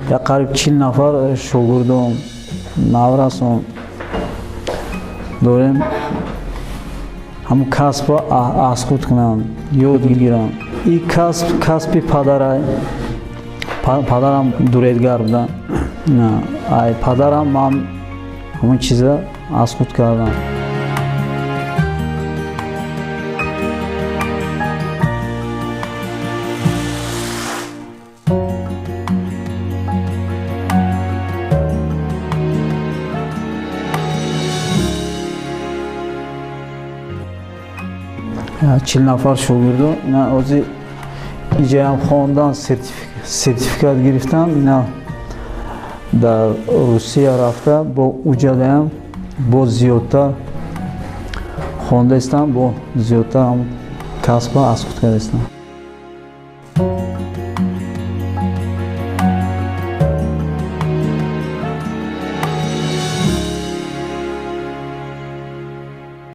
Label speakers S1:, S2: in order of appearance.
S1: Як қариб 40 нафар шогирдон, наврасон дорем, ҳамун касбро аз худ кунанд, ёд гиранд. Ин касб касби падарай. Падарам дуредгар буда. Ай падарам ман ҳамун чиза аз худ кардам. 40 нафар шогирдо ина ози иҷаям хондан, сертификат гирифтан, ина дар Русия рафта бо уҷадаям боз зиёдтар хондаистам, бо зиёдтар ҳам касба аз худ кардаистам.